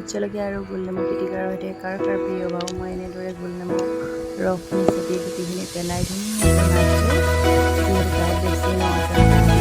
Vote জলকীয়া আৰু গোল নেমু পিটিকাৰ সৈতে কাৰ কাৰ প্ৰিয় বাৰু? মই এনেদৰে গোল নেমু ৰসখিনি চেপি গুটিখিনি পেলাই ধুনীয়াকৈ বনাইছোঁ, যিহেতু তাই বেছি মজা।